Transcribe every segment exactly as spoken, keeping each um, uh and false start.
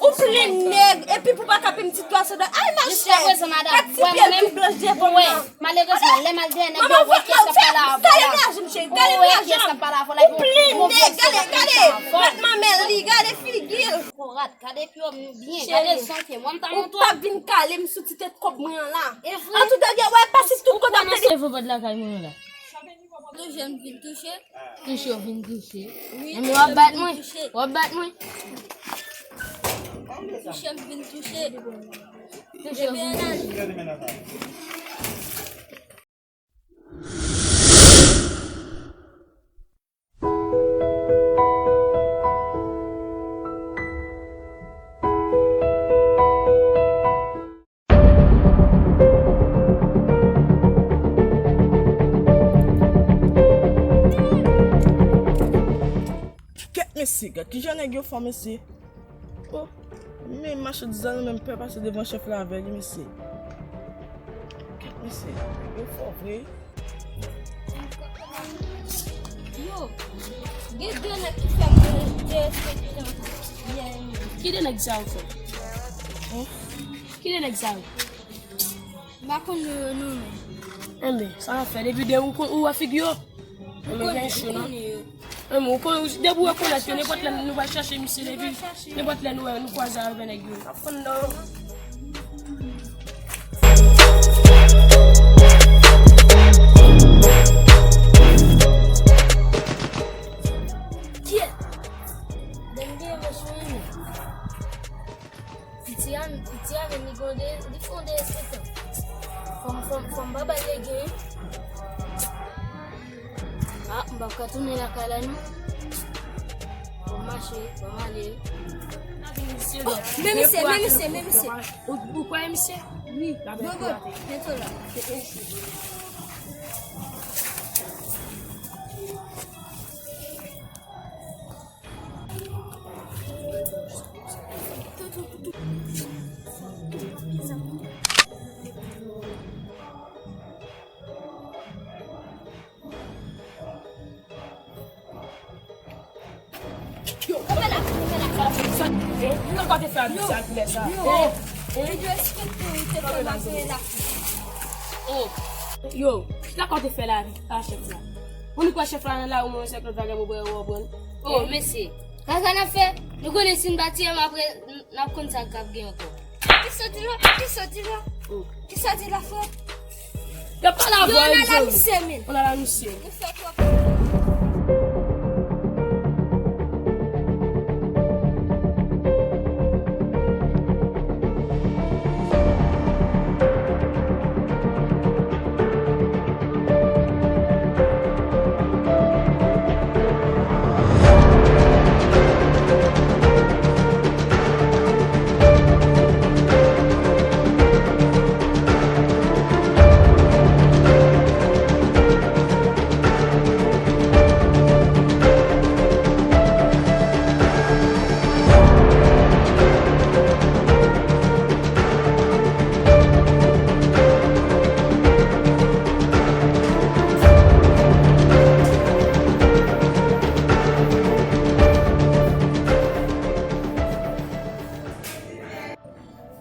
Ou plen nèg, epi pou pa ka peye m ti twa san dola. Ay, machè, gad ti pye l tou blanch devan m nan. Malerezman, lè m al dèyè nèg yo, ou wè kiyès k ap pale avè w la. Gade vyajan. Ou plen nèg, gade, gade. Gad manmèl li, gade figi l. Gade pye w byen, gade zon pye m. Ou pa vin kale m sou ti tèt kòb mwen an la. Antouka, gen wè pase tout kote ap tande. Leve bòd lakay mwen an la. Touche m vin touche. Touche w vin touche. Wi, men w ap bat mwen. W ap bat mwen. Touche m vin touche. Touche w vin touche. Kèt mesye, gad kijan nèg yo fò mesye. Oh, men machandiz la nan menm pè pase devan chèf la avè li mesye. Kèt mesye, nèg yo fò vre. Yo, gen de nèg ki fè m derespekte yè. Ki de nèg sa yo fè? Hein? Ki de nèg sa yo? M pa konn yo non, men. Enben, sa n ap fè? Depi de ou kon, ou wè figi yo? Enben, gen cho non. Enben, ou konn, depi ou rekonèt yo, nenpòt lè nou va chache misye depi, nenpòt lè nou wè, nou kwaze avè nèg yo. N ap konn non. Kiyès? Dènye mesye. Piti a, piti a menm li gon de, li fon derespektan. Fò m, fò m, fò m pa ba l legen. Ah, m p ap ka tounen lakay la non. Fò m mache, fò m ale. Oh, men misye, men misye, men misye. Ou, ou kwè misye? Wi, bobo, men to la. Yo, kanpe la, kanpe la. Sa, eh, ki lakòl te fè avèk sa koulè sa? Yo, eh, eh. Yo, eskize, te fè m ap fè la. Oh, yo, ki lakòl te fè la, a chèf la? Ou ni kwè chèf la nan lari, ou menm se Claude Vagabon, bwè, ou konprann? Oh, mesye, sa sa n ap fè? Nou konnen si n pa tiye m apre, n, n ap konn sa k ap gen ankò. Ki soti la? Ki soti la? Oh. Ki soti la, frè? Yo pale avè w, yo, n al a misye, men. On a la misye. Nou fè twòp.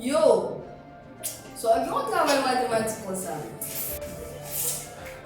Yo! Sa w gen yon travay matematik konsa?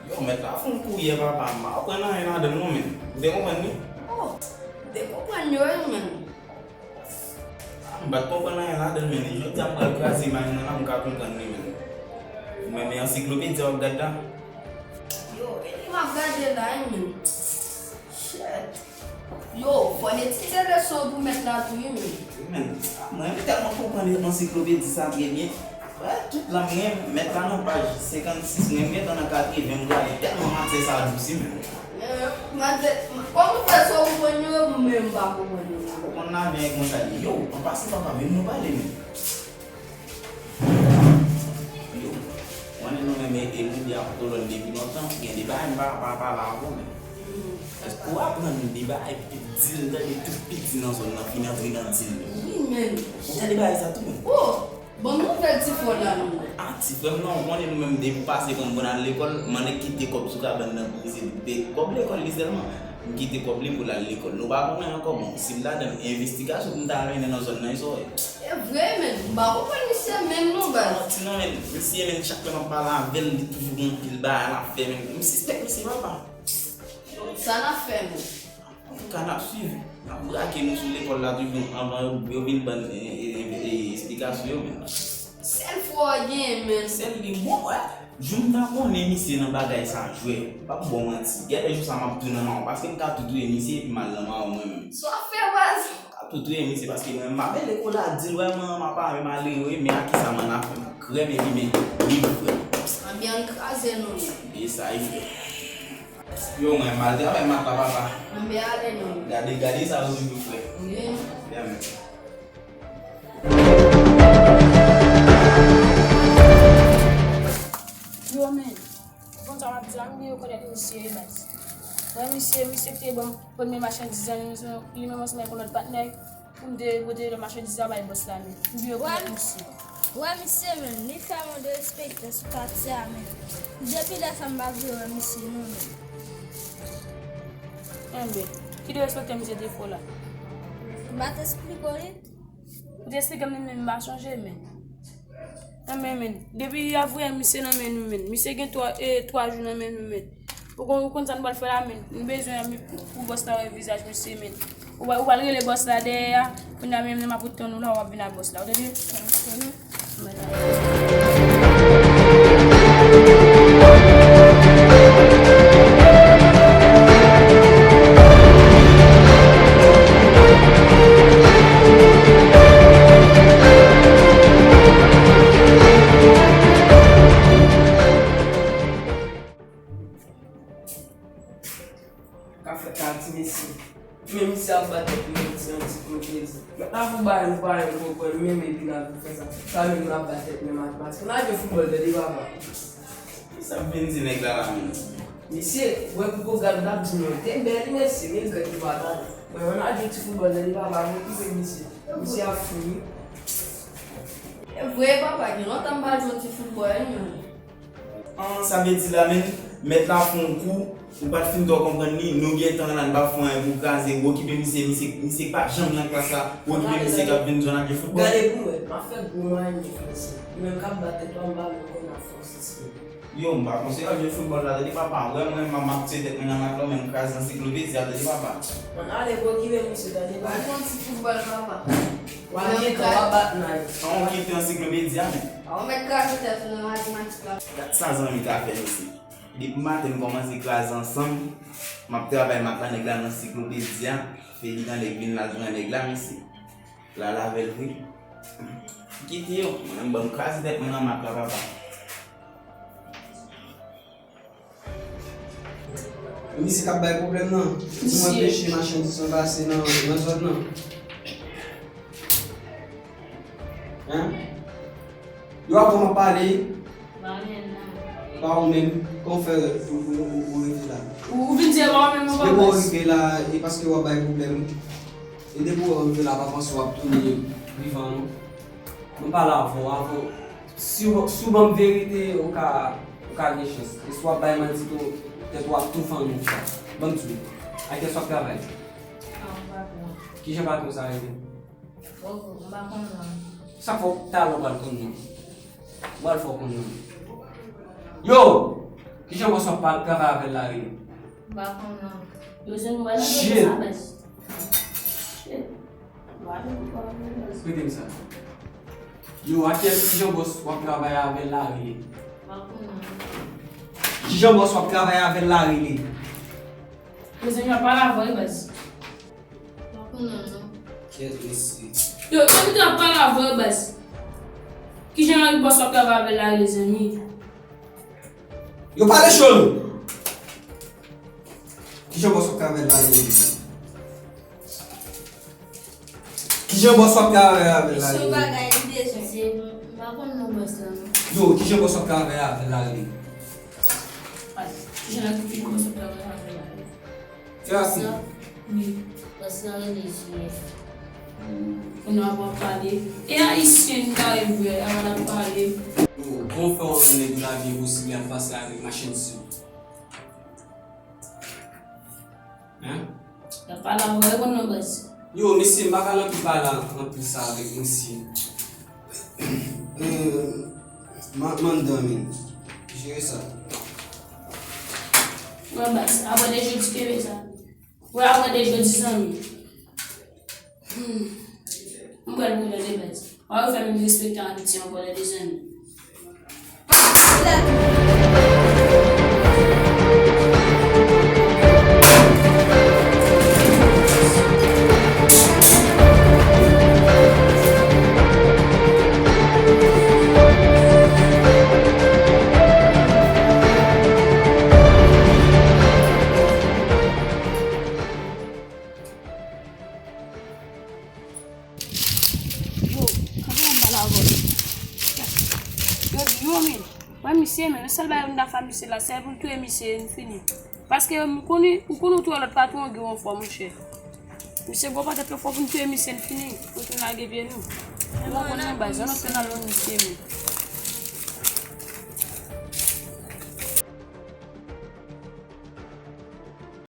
Yo, mèt la fè yon kouri, papa, m pa konprann anyen ladan l non, men. Ou te konprann li? Oh, m te konprann yo, wi, men. Ah, m pa t konprann anyen ladan l, men. Jodi a, m pral kraze machin nan la, m ka konprann li, men. Ou menm, e ansiklopedi a w ap gad la? Yo, e li m ap gade la, wi, men. Shit. Yo, fò n etidye leson pou mèt la tou, wi, men. Wi, men. Ah, mwen, m tèlman konprann ansiklopedi sa trè byen. Wè, tout lan m gen, mèt la nan paj senkannsis, mwen, m gentan nan katreven, m gade tèlman matyè sa a dous, wi, men. Men, matyè, kòman w fè sa w konprann yo, mwen, m pa konprann yo. Ou konn lavi a e konsa li ye. Yo, an pasan, papa, vin nou pale, men. Yo, konnen nou menm e, e moun y ap kolòn depi lontan, gen de bagay m pa, pa pale avè w menm. Èske w aprann de bagay pi dil, tande tout piti nan zòn nan fin antre nan dil? Wi, men. Ou tande bagay sa tou menm? Oh, bon nouvèl ti frè w la, non. Ah, ti frè m nan, ou konnen nou menm depi w pase pran m pou n al lekòl, m annik kite kòb sou kabann nan pou misye, de kòb lekòl li sèlman. M kite kòb li pou l al lekòl. Nou pa konnen ankò, bon, si m ta nan envestigasyon pou m ta al mennen nan zòn nan, sa w wè. E vre, men, m pa konprann misye menm non, baz. Ti non, men, misye, men, chak lè m ap pale avè l, li toujou gen anpil bagay l ap fè, men, m sispèk misye, papa. Sa n ap fè, men? Antouka, n ap swiv. N ap brake nou sou lekòl la toujou anvan yo, yo vin ban n, e, e, e, e, esplikasyon yo, men. Sèl fwa w gen, men. Sèl li, bon, wè. Jou m ta konnen misye nan bagay sa jwè, m p ap ba w manti. Gade jou sa m ap tou nan mawon, paske m ka tou touye misye epi m al nan mawon mwen menm. Sa w ap fè, baz? M ka tou touye misye paske mwen m pa mele kola di l wè mwen m ap ale malere, men a kisa m ann afè m krèm epi men li frè. Anben ann kraze non. E sa e frè. Yo, mwen mal travay mak la, papa. Anben ale non. Gade, gade sa yo di nou frè. Wi. Ya, men. Yo, men. Bon, sa m ap di la, m byen rekonèt misye, baz. Mwen, misye, misye ki te ban m premye machandiz lan, li menm ansanm ak yon lòt patnè. Pou m te pote lòt machandiz la bay bòs la, men. M byen rekonèt misye. Wè misye, men, li fè yon derespektan sou katye a, men. Depi lè sa, m pa vle wè misye, non, men. Enben, ki derespektan misye te fè w la? M pa t esplike w li? Ou te esplike m li, men m pa sonje, men. Enben, men, depi y ap voye misye nan men nou, men. Misye gen twa, e, twa jou nan men nou, men. Ou konn, ou konn sa n pral fè la, men. Nou bezwen pou, pou bòs la wè vizaj misye, men. Ou pral, ou pral rele bòs la dèyè a. Kounye a menm, lè m ap tann ou la, w ap vin ak bòs la. Ou tande? Ka fè ka ti mesye. Men misye ap bat tèt li yon ti ansiklopedi. Mèt la fou bagay nou pa menm konprann menm epi n ap vin fè sa. Sa menm n ap bat tèt menm ak matik. N al jwe foutbòl tande papa. Kisa w vin di nèg la la menm? Mesye, wè pou gad n ap di nou te bèl mesye, men gad li pa tande. Mwen, n al jwe ti foutbòl tande papa, mwen ki fè misye. Misye ap fou wi. E vre papa, gen lontan m pa jwe ti foutbòl wi. An, sa vle di la menm, mèt la fè yon kou, ou pa t fin twò konprann li, nou gentan la, n pa fè anyen pou kraze, ou okipe misye, misye, misye pa janm nan klas la, ou okipe misye k ap vin jwenn ak jwe foutbòl. Gade pou wè, m ap fè gwo mwayen diferans. Ou menm k ap bat tèt ou a, m pa menm konn ap fè yon sispann. Yo, m pa konseye w al jwe foutbòl la, tande papa, wè mwen, m ap, m ap tiye tèt mwen nan mak la, ou menm kraze ansiklopedi a, tande papa. Ann ale, okipe misye, tande papa. Ou konn ti foutbòl, papa. W ap gentan w ap bat nèg. An, ou kite ansiklopedi a, men. Ou mèt kraze tèt ou nan matematik la. Gad sa zanmi ta fè mesye. Depi maten m kòmanse kraze ansanm, m ap travay mak la, nèg la nan ansiklopedi a, fè li tande k vin la jwenn nèg la, mesye. L al avè l vre. Kite yo, mwen menm ban m kraze tèt mwen nan mak la, papa. Misye k ap bay pwoblèm nan. Misye. Di mwen peche machandiz lan pase nan, nan zòn nan. Hein? Yo ap wè m ap pale. Pa ou menm, kòman w fè pou, pou, pou, pou rive la? Ou, ou vin di e pa ou menm, ou pa. Depi w rive la, e paske w ap bay pwoblèm. E depi w rive la, pa panse w ap tounen vivan, non. Mwen pale avè w, avè w. Si w, si w ban m verite, ou ka, ou ka gen chans. E si w ap bay manti tou, petèt w ap tou fanmi w sa. Ban m di w, ak kiyès w ap travay? A, yon patwon. Kijan patwon sa rele? Poko, m pa konn non. Sa k fè w talè w pral konn non? M pral fè w konn non. Yo! Kijan bòs w ap travay avè l la rele? M pa konn non. Yo, se nou wè nan sa baz. Shit. Shit. Rete m sa. Yo, ak kiyès, kijan bòs w ap travay avè l la rele? M pa konn non. Kijan bòs w ap travay avè l la rele? Mezanmi, ap pale avè w, baz. M pa konn non, non. Kiyès mesye? Yo, yo, m te ap pale avè w, baz. Kijan bòs w ap travay avè l la rele, zanmi? Yo pale cho nou! Kijan bòs w ap travay la rele? Kijan bòs w ap travay avè l la rele? Mesye, yon bagay li bezwen. M pa konn non bòs la non. Yo, kijan bòs w ap travay avè l la rele? Kijan bòs w ap travay avè l la rele? Fè rapid. Wi. Bòs la rele J F. Kounye a w ap pale. E ayisyen nou ta rele vre, avan n ap pale. Yo, bon frè w menm nèg la byen posib li ap pase avèk machandiz yo. Hein? Pale avè w, reponn mwen, baz. Yo, mesye, m pa ka anpil pale anpil sa avèk mesye. Eh, man, man dòmi. Jere sa. Mwen, baz, apre de jodi, kenbe sa. Wè, apre de jodi, zanmi. Hmm. M pral boule de baz. Ou pa fè m respekte an Ayiti ankò, lè de zanmi. Yo, kanpe la, m pale avè w. Yo, yo, men. Wè misye, men, sèl bagay m ta fè misye la, se pou l touye misye, n fini. Paske m konnen, ou konnen ou touye lòt patwon, gen yon fò, monchè. Misye gwo patèt, fò pou n touye misye, n fini. Pou n lage pye nou. Men mwen konnen baz, an nou fè nan lòn misye, men.